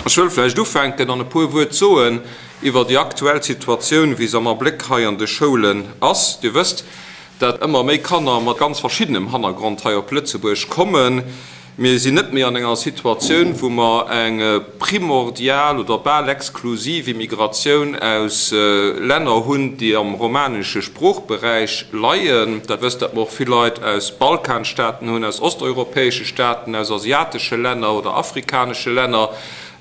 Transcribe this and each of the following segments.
Ech wëll vläicht ufänken an e puer Wuert soen iwwer déi aktuell Situatioun, wéi se am Abléck hei an de Schoulen ass. Dir wësst, dat ëmmer méi Kanner mat ganz verschiddenem Hannergrond hei op Lëtzebuerg kommen. Mir sinn net méi an enger Situatioun, wou mer eng primordial oder bal exklusiv Immigratioun aus Länner hunn, déi am romanesche Sproochberäich leien. Dat wësst, dat mer och vill Leit aus Balkanstaaten hunn, aus osteuropäesche Staaten, aus asiatesche Länner oder afrikanesche Länner.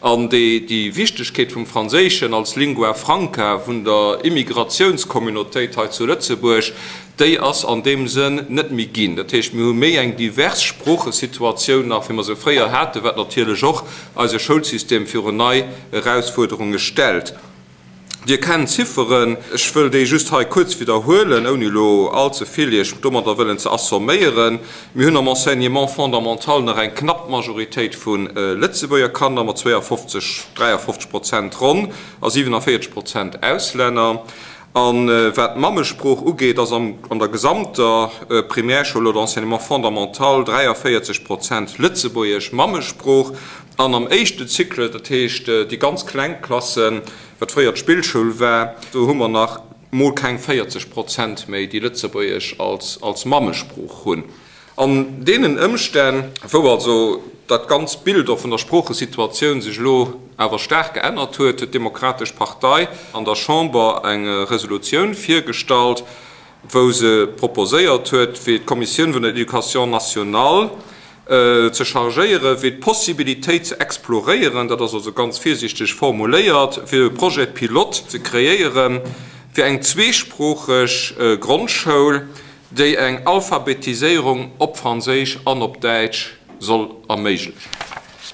An déi déi Wichtegkeet vum Franséischen als Lingua franca vun der Immigratiounscommunautéit hei zu Lëtzebuerg, déi ass an deem Sënn net méi ginn. Dat heescht, mir hu méi eng divers Sproochesituatioun nach, wéi mer se fréier haten, wat natierlech och eise Schoulsystem virun nei Erausfuerderunge stellt. Dir kennt d'Zifferen, ech wëll déi just hei kuerz widderhuelen, ouni elo allze vill Iech domadder wëllen ze assomméieren. Mir hunn am Enseignement fondamental nach eng knapp Majoritéit vu Lëtzebuerger Kanner mat 52, 53 Prozent ronn a 47 Prozent Auslänner. A wat d'Mammesprooch ugeet, ass an der gesamter Primärschoul oder Enseignement fondamental 43 Prozent Lëtzebuergesch Mammesprooch an am éischte Cycle, dat heescht déi ganz kleng Klassen, wat fréier d'Spillschoul war, do hu mer nach mol keng 40 Prozent méi, déi Lëtzebuergesch als Mammesprooch hunn. An deenen Ëmstänn, wou also dat ganzt Bild och vun der Sproochesituatioun sech elo awer staark geännert huet, huet d'Demokratesch Partei an der Chamber eng Resolutioun virgestallt, wou se proposéiert huet, fir d'Kommissioun vun der Éducation nationale ze chargéieren, fir d'Possibilitéit ze exploréieren, dat ass also ganz virsiichteg formuléiert, fir e Projet pilote ze kreéieren, fir eng zweesproocheg Grondschoul, déi eng Alphabetiséierung op Franséisch an op Däitsch soll erméiglechen.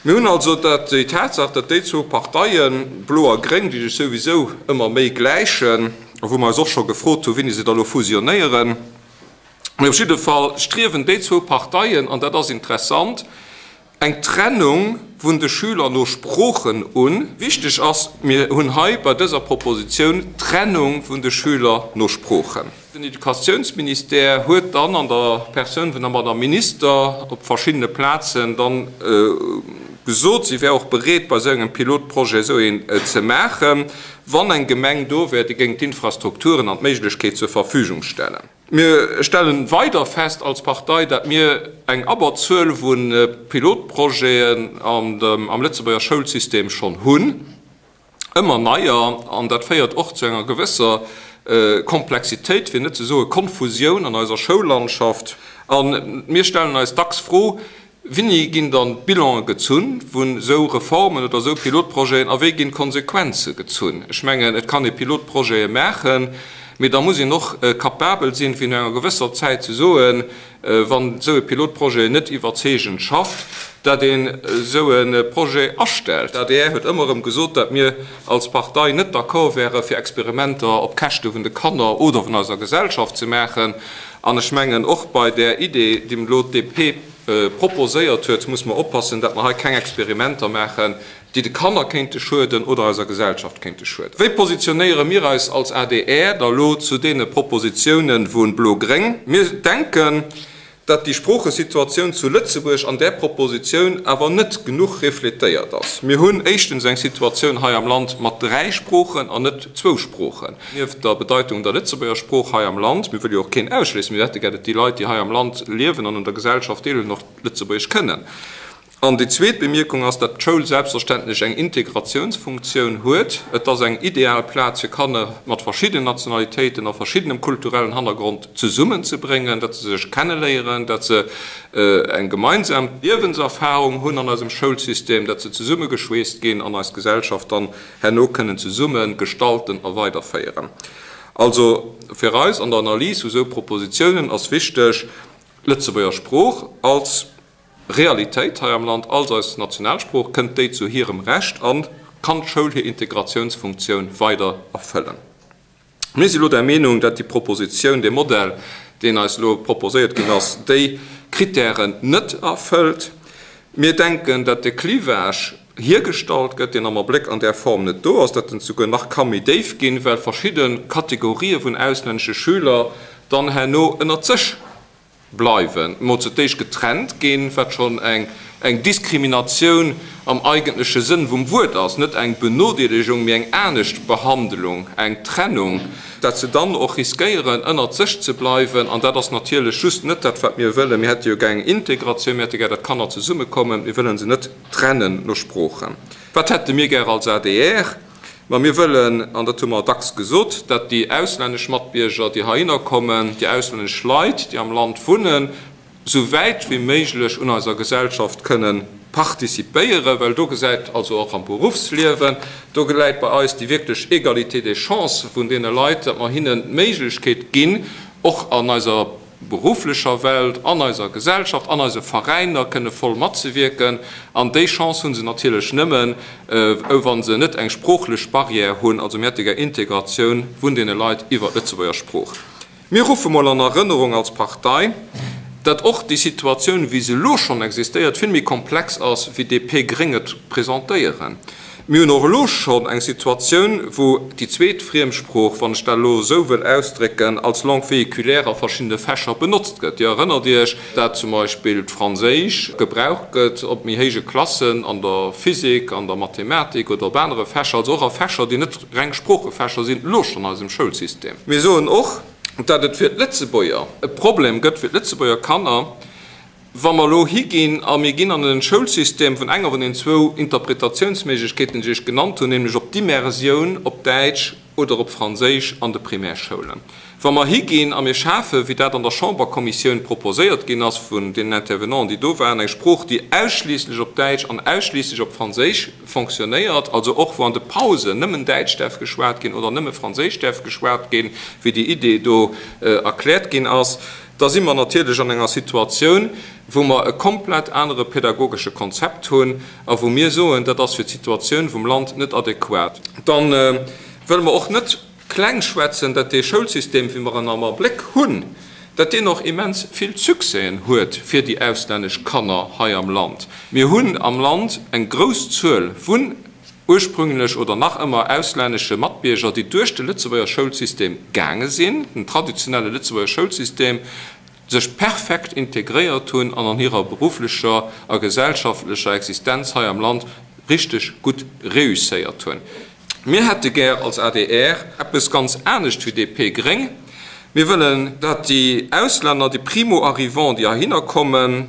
Mir hunn also dat, déi Tatsaach, datt déi zwou Parteien, Blo a Gréng, déi sech souwisou ëmmer méi gläichen, a wou mer eis och scho gefrot hu wéini se da lo fusionéieren, mee op jidde Fall striewen déi zwou Parteien, an dat ass interessant, Eng Trennung vun de Schüler no Sproochen un. Wichteg ass, mir hunn hei bei dëser Propositioun d'Trennung vun de Schüler no Sproochen. Den Educatiounsministère huet dann an der Persoun vun der Madame Minister op verschiddene Plazen dann gesot, si wär och bereet, bei esou engem Pilotprojet esou een ze maachen, wann eng Gemeng do wär, déi géing d'Infrastrukturen an d'Méiglechkeet zur Verfügung stellen. Mir stellen weider fest als Partei, dat mir eng Abberzuel vu Pilotprojeten am Lëtzebuerger Schoulsystem schonn hunn, ëmmer neier, an dat féiert och zu enger gewësser Komplexitéit, fir net ze soe Konfusioun an eiser Schoullandschaft. A mir stellen eis dacks d'Fro, Wéini ginn dann d'Bilanen gezunn vun esou Reformen oder esou Pilotprojeten a wéi ginn d'Konsequenze gezunn? Ech mengen, et kann ee Pilotprojete maachen, mee da muss een och capabel sinn, fir no enger gewësser Zäit ze soen, wann esou e Pilotprojet net iwwerzeegend schafft, dat een esou e Projet astellt. D'adr huet ëmmer erëm gesot, dat mir als Partei net d'accord wäre fir Experimenter op Käschte vun de Kanner oder vun eiser Gesellschaft ze maachen. An ech mengen, och bei där Idee, déi elo d'DP proposéiert huet, muss mer oppassen, datt mer hei keng Experimenter maachen, déi de Kanner kéinte schueden oder eiser Gesellschaft kéinte schueden. Wéi positionéiere mir eis als adr da lo zu deene Propositiounen vu Blo-Gréng? Mir denken, datt déi Sproochesituatioun zu Lëtzebuerg an där Propositioun awer net genuch refletéiert ass. Mir hunn éischtens eng Situatioun hei am Land mat dräi Sproochen an net zwou Sproochen. Nieft der Bedeitung der Lëtzebuerger Sprooch hei am Land, mir wëlle jo och keen ausschléissen, mir hätte gär, datt déi Leit, déi hei am Land liewen an un der Gesellschaft deelhuelen, och Lëtzebuergesch kënnen. An déi zweet Bemierkung ass, datt d'Schoul selbstverständlech eng Integratiounsfunktioun huet. Et ass eng ideal Plaz fir Kanner mat verschiddenen Nationalitéiten a verschiddenem kulturellen Hannergrond zesummenzebréngen, datt se sech kenneléieren, datt se eng gemeinsam Liewenserfarung hunn an eisem Schoulsystem, datt se zesummegeschweesst ginn an eis Gesellschaft dann herno kënnen zesumme gestalten a weiderféieren. Also fir eis an der Analys vu sou Propositionen ass wichteg, d'Lëtzebuerger Sprooch als Realitéit hei am Land, als eis Nationalsprooch, kënnt déi zu hirem Recht a kann d'Schoul hir Integrationsfunktioun weider erfëllen. Mir si lo der Meenung, dat déi Propositioun, dee Modell, deen eis elo proposéiert ginn ass, déi Kritären net erfëllt. Mir denken, dat de Clivage hiergestallt gëtt, deen am Abléck an där Form net do ass, dat en souguer nach ka méi déif ginn, well verschidde Kategorië vun auslännesche Schüler dann herno ënnert sech bleiwen, mol zu d'éischt getrennt ginn, wat schonn eng eng Diskriminatioun am eigentleche Sënn vum Wuert ass, net eng Benodeelegung, mee eng anescht Behandlung, eng Trennung, dat se dann och riskéieren, ënnert sech ze bleiwen. An dat ass natierlech just net dat, wat mir wëllen. Mir hätte jo gär eng Integratioun, mir hätte gär, dat d'Kanner zesummekommen. Mir wëllen se net trennen no Sproochen. Wat hätte mir gär als adr? Ma mir wëllen, an dat hu mer dacks gesot, dat déi auslännesch Matbierger, déi heihinner kommen, déi auslännesch Leit, déi am Land wunnen, esou wäit wéi méiglech un eiser Gesellschaft kënnen participéieren, well do gesäit, also och am Beruffsliewen, do läit bei eis déi wierklech Égalité des chances vun deene Leit, datt mer hinnen d'Méiglechkeet ginn, och an eiser berufflecher Welt, an eiser Gesellschaft, an eise Veräiner kënne voll matzewierken. An déi Chance hu se natierlech nëmmen, wa se net eng sproochlech Barrière hunn, also mir hätte gär Integratioun vun deene Leit iwwer d'Lëtzebuerger Sprooch. Mir ruffe mol an Erënnerung als Partei, datt och déi Situatioun, wéi se elo schonn existéiert, vill méi komplex ass, wéi DP-Gréng et presentéieren. Mir hunn och elo schonn eng Situatioun, wou déi zweet Friemsprooch, wann ech dat elo esou wëll ausdrécken, als Langue véhiculaire a verschiddene Fächer benotzt gëtt. Dir erënnert Iech, dat zum Beispill d'Franséisch gebraucht gëtt op méi héije Klassen an der Physik, an der Mathematik oder op anere Fächer, also och a Fächer, déi net reng Sproochefächer sinn, elo schonn an eisem Schoulsystem. Mir soen och, dat et fir d'Lëtzebuerger e Problem gëtt, fir d'Lëtzebuerger Kanner, wa mer elo higinn a mir ginn an e Schoulsystem vun enger vun den zwou Interpretatiounsméiglechkeeten, déi ech genannt hunn, nämlech op d'Immersioun op Däitsch oder op Franséisch an de Primärschoulen. Wa mer higinn a mir schafen, wéi dat an der Chamberkommissioun proposéiert ginn ass vun deenen Intervenanten, déi do waren, eng Sprooch, déi ausschliisslech op Däitsch an ausschliisslech op Franséisch fonctionnéiert, also och wou an de Pausen nëmmen Däitsch däerf geschwat ginn oder nëmme Franséisch däerf geschwat ginn, wéi déi Idee do erkläert ginn ass, da si mer natierlech an enger Situatioun, wou mer e komplett anere pädagogesche Konzept hunn a wou mir soen, dat ass fir d'Situatioun vum Land net adequat. Da wëlle mer och net kleng schwätzen, datt dee Schoulsystem, wéi mer en am Abléck hunn, datt deen och immens vill Succèsen huet fir déi auslännesch Kanner hei am Land. Mir hunn am Land eng grouss Zuel vun ursprünglech oder nach ëmmer auslännesche Matbierger, déi duerch de Lëtzebuerger Schoulsystem gaange sinn, den traditionelle Lëtzebuerger Schoulsystem, sech perfekt integréiert hunn an an hirer berufflecher a gesellschaftlecher Existenz hei am Land richteg gutt réusséiert hunn. Mir hätte gär als adr eppes ganz anescht wéi DP-Gréng. Mir wëllen, dat déi Auslänner, déi Primo-arrivants, déi heihinner kommen,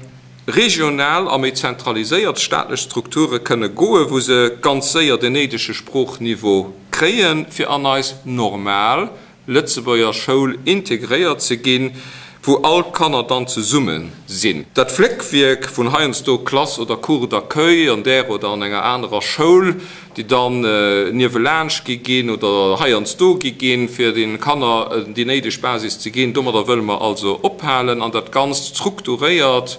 regional a méi zentraliséiert staatlech Strukture kënne goen, wou se ganz séier den néidege Sproochniveau kréien, fir an eis normal Lëtzebuerger Schoul integréiert ze ginn, wou all d'Kanner dann zesumme sinn. Dat Fléckwierk vun heiansdo Klass oder Cours d'accueil an där oder an enger anerer Schoul, déi dann niewelaanscht gi ginn oder heiansdo gi ginn, fir de Kanner déi néideg Basis ze ginn, domadder wëlle mer also ophalen an dat Ganzt strukturéiert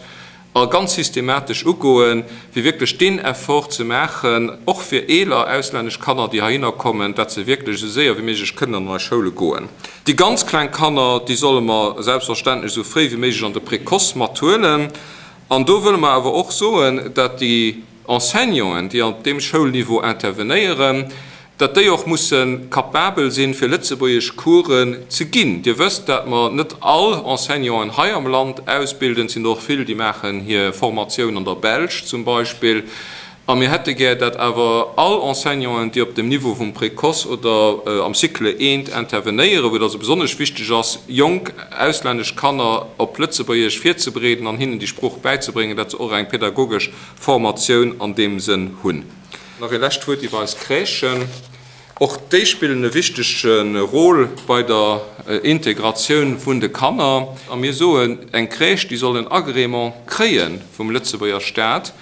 a ganz systematesch ugoen, fir wierklech deen Effort ze maachen, och fir eeler auslännesch Kanner, déi heihinner kommen, dat se wierklech esou séier wéi méiglech kënnen an eis Schoule goen. Déi ganz kleng Kanner, déi solle mer selbstverständlech esou fréi wéi méiglech an de Précoce mathuelen. An do wëlle mer awer och soen, dat déi Enseignanten, déi op deem Schoulniveau intervenéieren, datt déi och musse capabel sinn, fir lëtzebuergesch Coursen ze ginn. Dir wësst, dat mer net all Enseignanten hei am Land ausbilden. Et sinn der och vill, déi maachen hir Formatioun an der Belsch zum Beispill. A mir hätte gär, dat awer all Enseignanten, déi op dem Niveau vum Précoce oder am Cycle I intervenéieren, wou et also besonnesch wichteg ass, jonk auslännesch Kanner op Lëtzebuergesch virzebereeden an hinnen déi Sprooch bäizebréngen, dat se och eng pädagogesch Formatioun an deem Sënn hunn. Nach ee lescht Wuert iwwer eis Crèchen. Och déi spillen e wichtege Rôle bei der Integratioun vun de Kanner. A mir soen, eng Crèche, déi soll en Agrément kréie vum Lëtzebuerger Stat.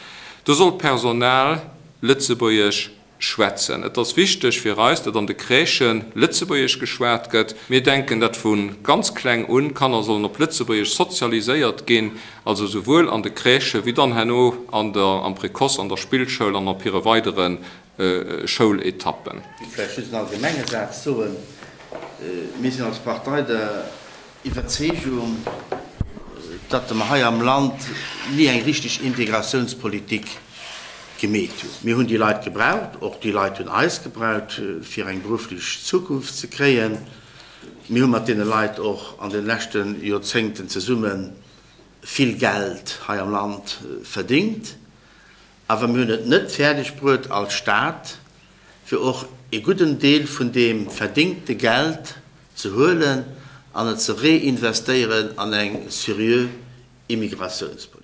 Do soll d'Personal Lëtzebuergesch schwätzen. Et ass wichteg fir eis, datt an de Crèchë Lëtzebuergesch geschwat gëtt. Mir denken, datt vu ganz kleng un d'Kanner sollen op Lëtzebuergesch sozialiséiert ginn, also souwuel an de Crèchë wéi dann herno an der, am Précoce, an der Spillschoul an op hire weidere Schouletappen. Vläicht just en allgemenge Saz soen. Mir sinn als Partei der Iwwerzeegung, datt mer hei am Land ni eng richteg Integratiounspolitik gemeet hunn. Mir hunn déi Leit gebraucht, och déi Leit hunn eis gebraucht, fir eng berufflech Zukunft ze kréien. Mir hu mat deene Leit och an de leschte Joerzéngten zesumme vill Geld hei am Land verdéngt. Awer mir hunn et net fäerdeg bruet als Stat, fir och ee gudden Deel vun deem verdingte Geld ze huelen an et ze reinvestéieren an eng seriö Immigratiounspolitik.